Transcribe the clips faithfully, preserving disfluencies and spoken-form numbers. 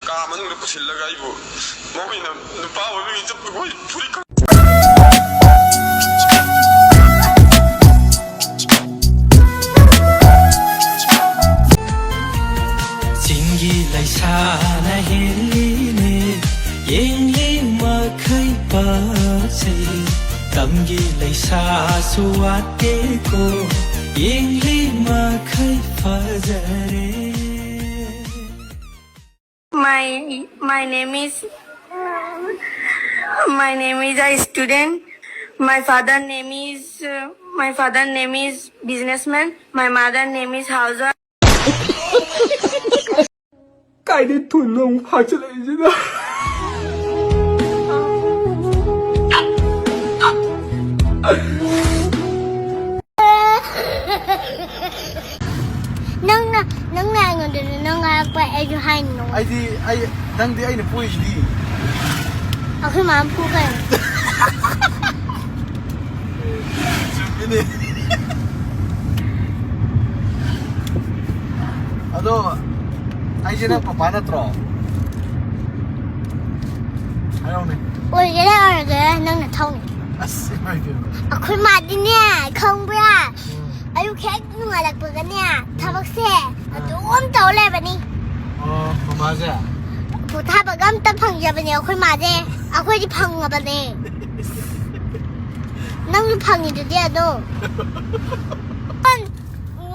ꯀꯥ ꯃꯅꯨꯡꯗ ꯄꯨꯁꯤꯜꯂꯒ ꯑꯩꯕꯨ ꯃꯈꯣꯏꯅ ꯅꯨꯄꯥ ꯑꯣꯏꯕꯒꯤ ꯆꯠꯄ ꯑꯩꯈꯣꯏ ꯐꯨꯔꯤꯠ ꯈꯛ ꯆꯤꯡꯒꯤ ꯂꯩꯁꯥꯅ ꯍꯦꯜꯂꯤꯅꯦ, ꯌꯦꯡꯂꯤ ꯃꯈꯩ ꯄꯥꯛꯆꯩ꯫ ꯇꯝꯒꯤ ꯂꯩꯁꯥꯁꯨ ꯋꯥꯠꯇꯦꯀꯣ, ꯌꯦꯡꯂꯤ ꯃꯈꯩ ꯐꯖꯔꯦ꯫ My my name is my name is a student. My father name is uh, my father name is businessman. My mother name is housewife. ꯀꯥꯏꯗꯩ ꯊꯨꯟꯅꯣ ꯑꯃꯨꯛ ꯐꯥꯛꯆꯜꯂꯛꯏꯁꯤꯅ? ꯅꯪꯅ ꯅꯪꯅ ꯑꯩꯉꯣꯟꯗꯁꯨ ꯅꯪ ꯍꯥꯏꯔꯛꯄ ꯑꯩꯁꯨ ꯍꯥꯏꯅꯤ ꯅꯉꯣꯟꯗ꯫ ꯑꯩꯗꯤ ꯑꯩ ꯅꯪꯗꯤ ꯑꯩꯅ ꯄꯣꯛꯏꯁꯤꯗꯤ꯫ ꯑꯩꯈꯣꯏ ꯃꯥꯅ ꯐꯨꯈ꯭ꯔꯦ꯫ ꯆꯨꯝꯃꯤꯅꯦ꯫ ꯑꯗꯣ ꯑꯩꯁꯦ ꯅꯪ ꯄꯄꯥ ꯅꯠꯇ꯭ꯔꯣ? ꯍꯥꯏꯔꯛꯎꯅꯦ꯫ ꯑꯣꯏꯒꯦꯔꯥ ꯑꯣꯏꯔꯣꯏꯒꯦꯔꯥ ꯅꯪꯅ ꯊꯧꯅꯤ꯫ ꯑꯁ, ꯏꯃꯥꯏ ꯄꯦꯝꯃ꯫ ꯑꯩꯈꯣꯏ ꯃꯥꯗꯤꯅꯦ, ꯈꯪꯕ꯭ꯔꯥ? ꯎꯝ꯫ ꯑꯌꯨꯛ ꯍꯦꯛ ꯅꯣꯡꯉꯥꯜꯂꯛꯄꯒꯅꯦ, ꯎꯝ꯫ ꯊꯕꯛꯁꯦ ꯑꯥ꯫ ꯑꯗꯨꯝ ꯇꯧ ꯂꯩꯕꯅꯤ꯫ ꯑꯣ, ꯃꯃꯥꯁꯦ? ꯄꯣꯊꯥꯕꯒ ꯑꯝꯇ ꯐꯪꯖꯕꯅꯦ ꯑꯩꯈꯣꯏ ꯃꯥꯁꯦ꯫ ꯑꯩꯈꯣꯏꯗꯤ ꯐꯪꯉꯕꯅꯦ꯫ ꯅꯪꯁꯨ ꯐꯪꯉꯤꯗꯨꯗꯤ ꯑꯗꯣ꯫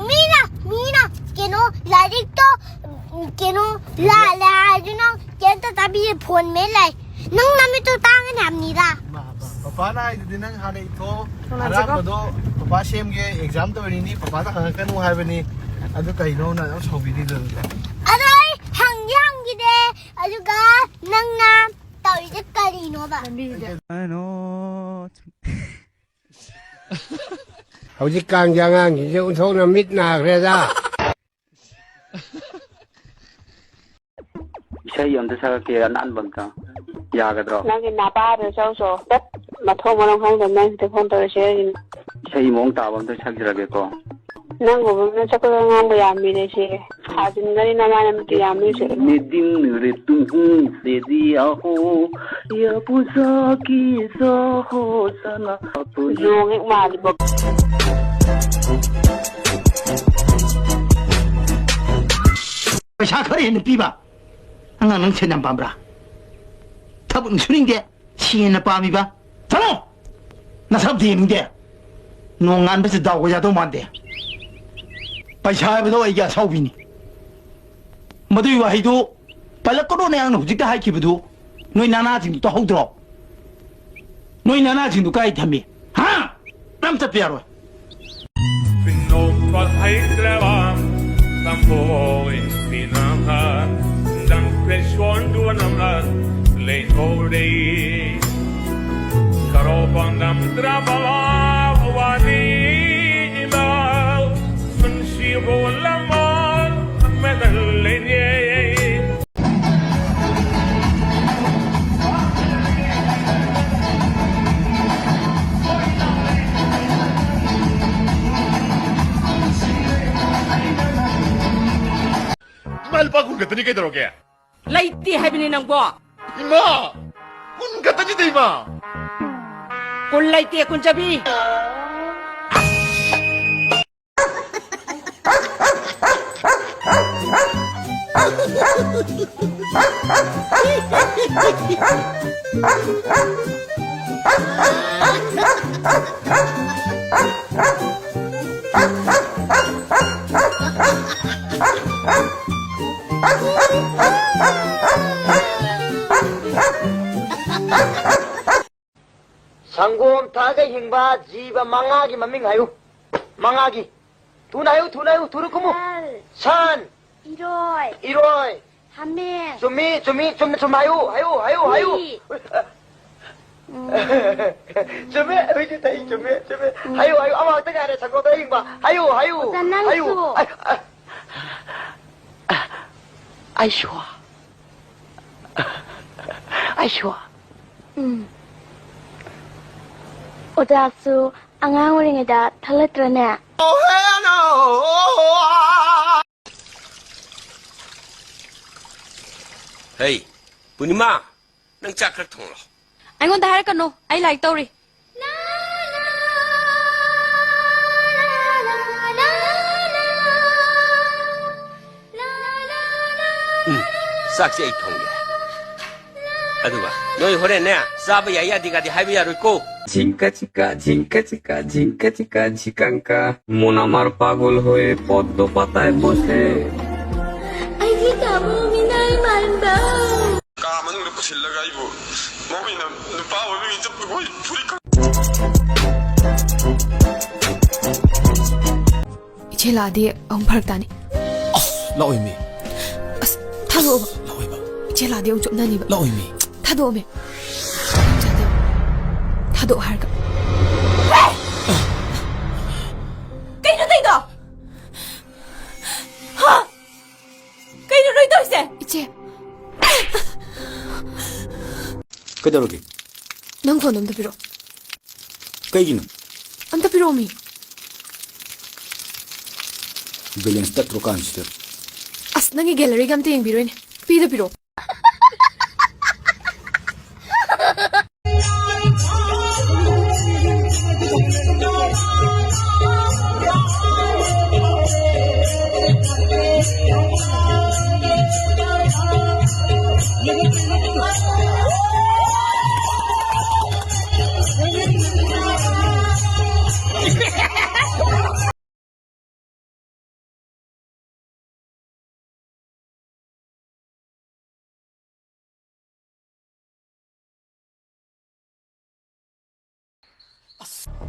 ꯃꯤꯅ, ꯃꯤꯅ ꯀꯩꯅꯣ ꯂꯥꯏꯔꯤꯛꯇꯣ, ꯀꯩꯅꯣ ꯂꯥꯜꯂꯦ ꯍꯥꯏꯔꯁꯨ ꯅꯪ ꯀꯩꯝꯇ ꯇꯥꯕꯤꯗꯦ, ꯐꯣꯟ ꯃꯦꯠ ꯂꯩ꯫ ꯅꯪ ꯅꯃꯤꯠꯇꯣ ꯇꯥꯡꯒꯅꯤ ꯍꯥꯏꯕꯅꯤꯗ꯫ ꯃꯥ, ꯃꯥ, ꯄꯄꯥꯅ ꯍꯥꯏꯗꯨꯗꯤ ꯅꯪ ꯍꯥꯟꯅ ꯏꯊꯣꯛꯑꯣ꯫ ꯊꯣꯡꯅꯁꯤꯀꯣ꯫ ꯑꯔꯥꯡꯕꯗꯣ ꯄꯄꯥ ꯁꯦꯝꯒꯦ, exam ꯇꯧꯔꯤꯅꯤ, ꯄꯄꯥꯗ ꯍꯪꯉꯛꯀꯅꯨ ꯍꯥꯏꯕꯅꯤ꯫ ꯑꯗꯨ ꯀꯩꯅꯣ ꯅꯪ ꯑꯗꯨꯝ ꯁꯥꯎꯕꯤꯔꯤꯗꯣ ꯑꯗꯨꯗ? ꯑꯗꯣ ꯑꯩ ꯍꯪꯗꯤ ꯍꯪꯈꯤꯗꯦ꯫ ꯑꯗꯨꯒ ꯅꯪꯅ ꯇꯧꯔꯤꯁꯦ ꯀꯔꯤꯅꯣꯕ? ꯂꯝꯕꯤꯁꯤꯗ꯫ ꯍꯧꯖꯤꯛꯀꯥꯟꯒꯤ ꯑꯉꯥꯡꯁꯤꯡꯁꯦ ꯑꯣꯟꯊꯣꯛꯅ ꯃꯤꯠ ꯅꯥꯈ꯭ꯔꯦꯗ꯫ ꯏꯁꯩ ꯑꯝꯇ ꯁꯛꯂꯛꯀꯦ, ꯑꯅꯥꯟꯕ ꯑꯝꯇ꯫ ꯌꯥꯒꯗ꯭ꯔꯣ? ꯅꯪꯒꯤ ꯅꯄꯥꯗꯣ ꯆꯧꯁꯣ꯫ ꯇꯠ, ꯃꯊꯣꯡ ꯃꯔꯝ ꯈꯪꯗꯕ ꯅꯪ ꯁꯤꯗ ꯐꯣꯟ ꯇꯧꯔꯛꯏꯁꯦ ꯀꯩꯒꯤꯅꯣ? ꯏꯁꯩ ꯃꯑꯣꯡ ꯇꯥꯕ ꯑꯝꯇ ꯁꯛꯆꯔꯒꯦꯀꯣ꯫ ꯅꯪꯒꯨꯝꯕ ꯅꯁꯛ ꯈꯔ ꯉꯥꯡꯕ ꯌꯥꯝꯃꯤꯅꯦ ꯁꯤ꯫ ꯊꯥꯖꯤꯟꯒꯅꯤ ꯅꯃꯥꯏ ꯅꯃꯤꯠꯇꯨ ꯌꯥꯝꯃꯤ ꯁꯤ꯫ ꯅꯦꯗꯤꯡ ꯔꯦ ꯇꯨꯡꯍꯨ ꯁꯦꯗꯤ ꯑꯍꯣ, ꯌꯥꯕꯨ ꯁꯥꯀꯤ ꯁꯥꯍꯣ ꯁꯅꯥ꯫ ꯌꯣꯡ ꯍꯦꯛ ꯃꯥꯜꯂꯤꯕ꯫ ꯄꯩꯁꯥ ꯈꯔ ꯍꯦꯟꯅ ꯄꯤꯕ꯫ ꯑꯉꯥꯡ ꯅꯪ ꯁꯦꯟ ꯌꯥꯝ ꯄꯥꯝꯕ꯭ꯔꯥ? ꯊꯕꯛ ꯁꯨꯅꯤꯡꯗꯦ꯫ ꯁꯦꯟꯅ ꯄꯥꯝꯃꯤꯕ? ꯆꯠꯂꯣ! ꯅꯁꯛ ꯑꯝꯇ ꯌꯦꯡꯅꯤꯡꯗꯦ꯫ ꯅꯣꯡꯉꯥꯟꯕꯁꯦ ꯗꯥꯎꯒ ꯌꯥꯗꯧ ꯃꯥꯟꯗꯦ꯫ ꯄꯩꯁꯥ ꯍꯥꯏꯕꯗꯣ ꯑꯩꯒꯤ ꯑꯁꯥꯎꯕꯤꯅꯤ꯫ ꯃꯗꯨꯒꯤ ꯋꯥꯍꯩꯗꯨ ꯄꯜꯂꯛꯀꯅꯣꯅꯦ, ꯅꯪꯅ ꯍꯧꯖꯤꯛꯇ ꯍꯥꯏꯈꯤꯕꯗꯨ꯫ ꯅꯣꯏ ꯅꯅꯥꯁꯤꯡꯗꯨ ꯇꯥꯍꯧꯗ꯭ꯔꯣ? ꯅꯣꯏ ꯅꯅꯥꯁꯤꯡꯗꯨ ꯀꯥꯏ ꯊꯝꯃꯤ? ꯍꯥ? ꯅꯪ ꯆꯠꯄ ꯌꯥꯔꯣꯏ꯫ ꯄꯤꯅꯣꯛꯄ ꯍꯩꯇ꯭ꯔꯕ ꯇꯝꯕꯣꯏ ꯄꯤꯅꯥꯍ, ꯗꯪ ꯄꯦꯁꯣꯟꯗꯨ ꯅꯝꯂ ꯂꯩꯊꯣꯛꯂꯦ꯫ ꯀꯔꯣ ꯄꯥꯟꯗꯝꯗ꯭ꯔꯕ ꯋꯥꯔꯤꯗ ꯄꯨꯟꯁꯤꯕꯨ ꯂꯃꯟ ꯃꯦꯗꯜ ꯂꯩꯅꯩ꯫ ꯏꯃꯥ, ꯂꯨꯄꯥ ꯀꯨꯟ ꯈꯛꯇꯅꯤ, ꯀꯩꯗꯧꯔꯒꯦ? ꯂꯩꯇꯦ ꯍꯥꯏꯕꯅꯤ ꯅꯪꯕꯣ꯫ ꯏꯃꯥ! ꯀꯨꯟ ꯈꯛꯇꯅꯤꯗ, ꯏꯃꯥ! ꯀꯨꯟ ꯂꯩꯇꯦ, ꯀꯨꯟ ꯆꯠꯄꯤ꯫ ꯁꯪꯒꯣꯝ ꯊꯛꯑꯒ ꯍꯤꯡꯕ ꯖꯤꯕ ꯃꯉꯥꯒꯤ ꯃꯃꯤꯡ ꯍꯥꯏꯌꯨ꯫ ꯃꯉꯥꯒꯤ꯫ ꯊꯨꯅ ꯍꯥꯏꯌꯨ, ꯊꯨꯅ ꯍꯥꯏꯌꯨ, ꯊꯨꯅ ꯈꯨꯝꯃꯨ꯫ ꯁꯟ, ꯁꯟ꯫ ꯏꯔꯣꯏ꯫ ꯏꯔꯣꯏ꯫ ꯍꯥꯃꯦꯡ꯫ ꯆꯨꯝꯃꯤ, ꯆꯨꯝꯃꯤ, ꯆꯨꯝꯅ ꯆꯨꯝ ꯍꯥꯏꯌꯨ, ꯍꯥꯏꯌꯨ, ꯍꯥꯏꯌꯨ, ꯍꯥꯏꯌꯨ꯫ ꯍꯨꯏ꯫ ꯎꯝ꯫ ꯆꯨꯝꯃꯦ, ꯍꯨꯏꯗꯤ ꯊꯛꯏ, ꯆꯨꯝꯃꯦ, ꯆꯨꯝꯃꯦ꯫ ꯎꯝ꯫ ꯍꯥꯏꯌꯨ, ꯍꯥꯏꯌꯨ, ꯑꯃꯈꯛꯇ ꯉꯥꯏꯔꯦ, ꯁꯪꯒꯣꯝꯗ ꯍꯤꯡꯕ꯫ ꯍꯥꯏꯌꯨ, ꯍꯥꯏꯌꯨ, ꯑꯣꯖꯥ, ꯅꯪꯁꯨ꯫ ꯍꯥꯏꯌꯨ꯫ ꯑ, ꯑ, ꯑꯥꯏꯁ꯭ꯋꯥ꯫ ꯑꯥꯏꯁ꯭ꯋꯥ꯫ ꯎꯝ꯫ ꯑꯣꯖꯥꯁꯨ ꯑꯉꯥꯡ ꯑꯣꯏꯔꯤꯉꯩꯗ ꯊꯛꯂꯛꯇ꯭ꯔꯅꯦ? ꯍꯩ, ꯄꯨꯔꯅꯤꯃꯥ, ꯅꯪ ꯆꯥꯛ ꯈꯔ ꯊꯣꯡꯂꯣ꯫ ꯑꯩꯉꯣꯟꯗ ꯍꯥꯏꯔꯛꯀꯅꯨ, ꯑꯩ ꯂꯥꯏꯔꯤꯛ ꯇꯧꯔꯤ꯫ ꯎꯝ, ꯆꯥꯛꯁꯦ ꯑꯩ ꯊꯣꯡꯒꯦ꯫ ꯑꯗꯨꯒ ꯅꯣꯏ ꯍꯣꯔꯦꯟꯅꯦ, ꯆꯥꯕ ꯌꯥꯏ ꯌꯥꯗꯦꯒꯗꯤ ꯍꯥꯏꯕ ꯌꯥꯔꯣꯏꯀꯣ꯫ ঝিঙ্কা চিকা ঝিঙ্কা চিকা ঝিঙ্কা চিকা ঝিকাঙ্কা। মন আমার পাগল হয়ে পদ্ম পাতায় বসে। ꯑꯩꯒꯤ ꯇꯥꯃꯣ ꯃꯤꯅꯥꯏ ꯃꯥꯟꯕ꯫ ꯀꯥ ꯃꯅꯨꯡꯗ ꯄꯨꯁꯤꯜꯂꯒ ꯑꯩꯕꯨ ꯃꯧ ꯑꯣꯏꯅ ꯅꯨꯄꯥ ꯑꯣꯏꯕꯒꯤ ꯆꯠꯄꯒꯤ ꯐꯨꯔꯤꯠ ꯈꯛ ꯏꯆꯦ ꯂꯥꯛꯑꯗꯤ ꯑꯃꯨꯛ ꯐꯔꯛ ꯇꯥꯅꯤ꯫ ꯑꯁ, ꯂꯥꯛꯑꯣꯏꯃꯤ꯫ ꯑꯁ, ꯊꯥꯗꯣꯛꯑꯣꯕ꯫ ꯂꯥꯛꯑꯣꯏꯕ꯫ ꯏꯆꯦ ꯂꯥꯛꯑꯗꯤ ꯑꯃꯨꯛ ꯆꯣꯞꯅꯅꯤꯕ꯫ ꯂꯥꯛꯑꯣꯏꯃꯤ꯫ ꯊꯥꯗꯣꯛꯑꯣꯃꯤ꯫ ꯊꯥꯗꯣꯛꯑꯣ ꯍꯥꯏꯔꯒ꯫ ꯀꯩꯅꯣ ꯇꯧꯗꯣ? ꯍꯥ? ꯀꯩꯅꯣ ꯅꯣꯏ ꯇꯧꯔꯤꯁꯦ? ꯏꯆꯦ꯫ ꯀꯩꯗꯧꯔꯒꯦ? ꯅꯪ ꯐꯣꯟꯗꯣ ꯑꯝꯇ ꯄꯤꯔꯛꯑꯣ꯫ ꯀꯩꯒꯤꯅꯣ? ꯑꯝꯇ ꯄꯤꯔꯛꯑꯣꯃꯤ꯫ ꯕꯦꯂꯦꯟꯁ ꯇꯠꯇ꯭ꯔꯣ ꯀꯥꯟꯁꯤꯗ? ꯑꯁ, ꯅꯪꯒꯤ ꯒꯦꯂꯔꯤꯒ ꯑꯝꯇ ꯌꯦꯡꯕꯤꯔꯣꯏꯅꯦ꯫ ꯄꯤꯗ ꯄꯤꯔꯛꯑꯣ꯫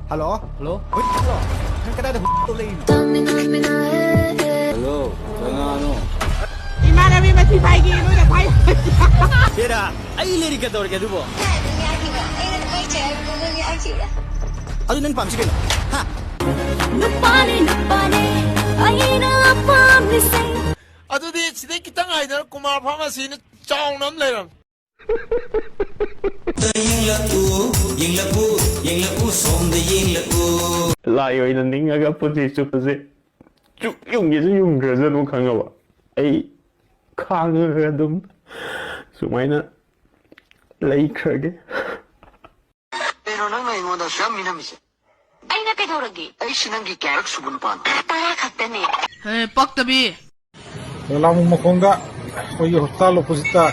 ꯍꯜꯂꯣ꯫ ꯍꯜꯂꯣ꯫ ꯍꯨꯏꯠꯂꯣ? ꯅꯪ ꯀꯗꯥꯏꯗ ꯍꯨꯏꯠꯂꯣ ꯂꯩꯔꯤꯅꯣ? ꯍꯜꯂꯣ, ꯀꯅꯥꯅꯣ? ꯏꯃꯥꯟꯅꯕꯤ ꯃꯊꯤ ꯐꯥꯏꯒꯤ ꯅꯣꯏꯅ ꯐꯥꯏ꯫ ꯍꯦꯔꯥ, ꯑꯩ ꯂꯩꯔꯤ ꯀꯩꯗꯧꯔꯒꯦ ꯑꯗꯨꯕꯣ? ꯑꯗꯨ ꯅꯪ ꯄꯥꯝꯃꯤꯁꯤ ꯀꯩꯅꯣ? ꯍꯥ? ꯅꯨꯄꯥꯅꯦ, ꯅꯨꯄꯥꯅꯦ, ꯑꯩꯅ ꯄꯥꯝꯃꯤꯁꯦ꯫ ꯑꯗꯨꯗꯤ ꯁꯤꯗꯩ ꯈꯤꯇꯪ ꯍꯥꯏꯗꯅ ꯀꯨꯃꯥꯔ ꯐꯥꯔꯃꯥꯁꯤꯅ ꯆꯥꯎꯅ ꯑꯃ ꯂꯩꯔꯝꯃꯦ꯫ ꯌꯦꯡꯂꯛꯎ, ꯌꯦꯡꯂꯛꯎ, ꯌꯦꯡꯂꯛꯎ, ꯁꯣꯝꯗ ꯌꯦꯡꯂꯛꯎ꯫ ꯂꯥꯏ ꯑꯣꯏꯅ ꯅꯤꯡꯉꯒ ꯄꯨꯟꯁꯤ ꯆꯨꯞꯄꯁꯦ ꯆꯨꯛ ꯌꯨꯡꯒꯦꯁꯨ ꯌꯨꯡꯈ꯭ꯔꯖꯅꯨ, ꯈꯪꯉꯕ? ꯑꯩ ꯈꯥꯡꯉꯒ ꯑꯗꯨꯝ ꯁꯨꯃꯥꯏꯅ ꯂꯩꯈ꯭ꯔꯒꯦ꯫ ꯀꯩꯅꯣ ꯅꯪꯅ ꯑꯩꯉꯣꯟꯗ ꯑꯁꯨꯛ ꯌꯥꯝ ꯃꯤꯅꯝꯃꯤꯁꯦ? ꯑꯩꯅ ꯀꯩꯗꯧꯔꯒꯦ? ꯑꯩꯁꯦ ꯅꯪꯒꯤ ꯀꯌꯥꯔꯛ ꯁꯨꯕ ꯅꯨꯄꯥꯅꯣ? ꯇꯔꯥ ꯈꯛꯇꯅꯦ꯫ ꯍꯦ, ꯄꯛꯇꯕꯤ! ꯂꯥꯡꯕ ꯃꯈꯣꯡꯗ ꯑꯩꯈꯣꯏꯒꯤ ꯍꯣꯁꯄꯤꯇꯥꯜ ꯑꯣꯄꯣꯖꯤꯠꯇ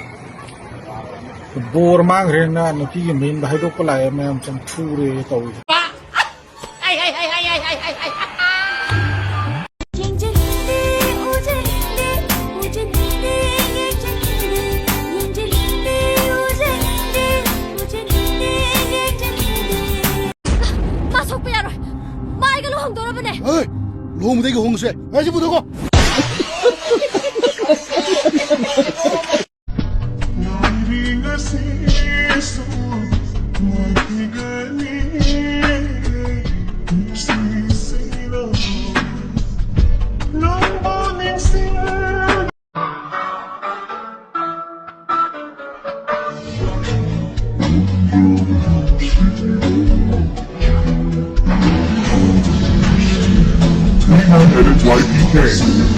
ꯕꯣꯔ ꯃꯥꯡꯈ꯭ꯔꯦꯅ ꯅꯨꯄꯤꯒꯤ ꯃꯌꯨꯝꯗ ꯍꯥꯏꯗꯣꯛꯄ ꯂꯥꯛꯑꯦ, ꯃꯌꯥꯝ ꯆꯪ ꯐꯨꯔꯦ ꯇꯧꯔꯤꯁꯦ꯫ ꯃꯥ ꯁꯣꯛꯄ ꯌꯥꯔꯣꯏ꯫ ꯃꯥ ꯑꯩꯒ ꯂꯨꯍꯣꯡꯗꯣꯔꯕꯅꯦ꯫ ꯍꯣꯏ, ꯂꯨꯍꯣꯡꯕꯗꯒꯤ ꯍꯣꯡꯉꯁꯦ꯫ ꯉꯥꯏꯁꯤ ꯄꯨꯊꯣꯛꯀꯣ꯫ Edit Y P K.